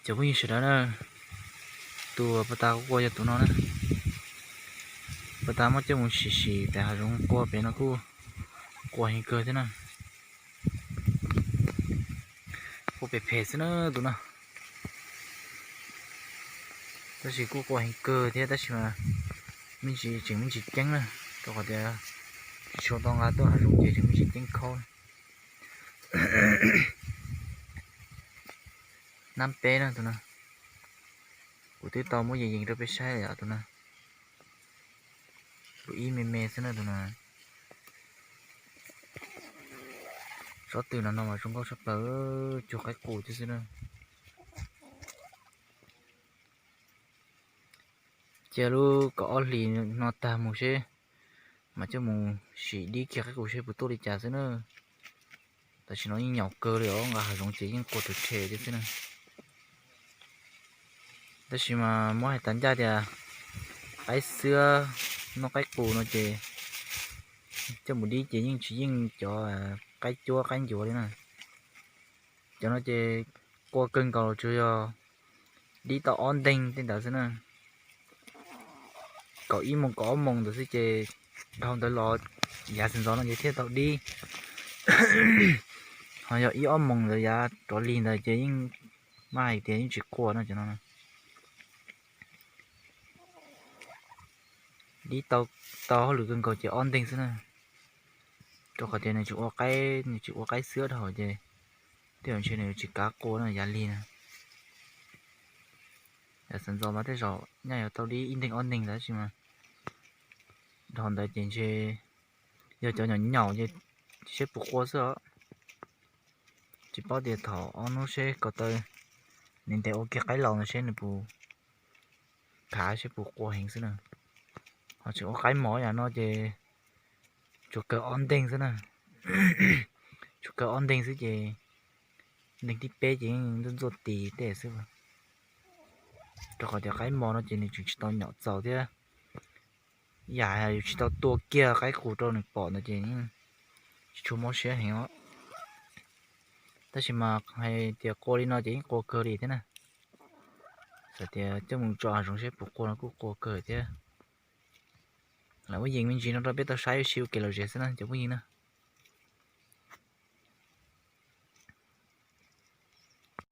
Cov phooj ywg sawv daws na, tus pas tas kuv qua yog tus no na. Pas tas muab coj mus sim sim pem hav zoov qua pem no kuj qua heev kawg thiab na. Qua pem phem xwb na tus no. Tab sis kuj qua heev kawg thiab tab sis mas me ntsis tseem me ntsis ceeb na, rau qhov tias tsis tshua tau nqa tuaj hav zoov ces tseem me ntsis ceeb khaub. Nab peb na tus no. Kuv twb tau muab yees yees rau peb saib lawm tus no. Tus ib me me xwb na tus no. Tsob twm no no mas zoo nkauj tshaj plaws, cuag qaib qus thiab xwb na. Cia lub kaum ob hlis no tag mus seb, mas coj mus sim dib kiag qaib qus seb puas tuaj li cas xwb na. Tam sim no yeej nyaum kawg li os, nqa hav zoov ces yeej qua rhe rhe thiab xwb na. Tab sis mas muab hais tas ncaj tias qaib xwab noj qaib qus no ces coj mus dib ces yeej tsis yeej cov qaib cuab qaib ncuav li na. Cov no ces qua kawg nkaus tsuas yog dib tau ob nteeg tej ntawd xwb na. Kaum ib moos kaum ob moos ntawd xwb ces dhau ntawd los yav sawv ntxov no ces thiaj tau dib. Ho yog ib ob moos ntawd yav rov lig ntawd ces yeej maj hais tias yeej tsis qua no cov no. Dib tau, tau hauj lwm kawg nkaus ces ob nteeg xwb na. Rau qhov tias nws tsis ua qaib, nws tsis ua qaib xwab dhau ces tej zaum ntshe nws tsis kav qua no yav lig na. Yav sawv ntxov mas tej zaum nyaj yuav tau dib ib nteeg ob nteeg ntawd tab sis mas dhau ntawd ces ntshe yog cov nyaum nyaum ces seb puas qua xwb os. Tsis paub tias thaum ob hnub seb ko taw nws ntes ua kiag qaib laus ntawd seb nws puas khav seb puas qua heev xwb na. Ho tseem ua qaib mos yam no ces tsuas kawg ob nteeg xwb na. Tsuas kawg ob nteeg xwb ces nteeg thib peb ces yeej ntxuaj ntxuaj tis tej xwb. Rau qhov tias qaib mos no ces nws tseem tsis tau nyaum txaus thiab. Yam yus tsis tau tua kiag qaib qus rau nws pom ntawd ces yeej tsis tshua mob siab heev os. Tab sis mas hais tias qua li no ces yeej qua kawg li thiab na. Txawm tias coj mus tso hav zoov seb puas qua no kuj qua kawg thiab. Lawv muab yees me ntsis no rau peb tau saib ua si ua kev lom zem xwb na cov phooj ywg na.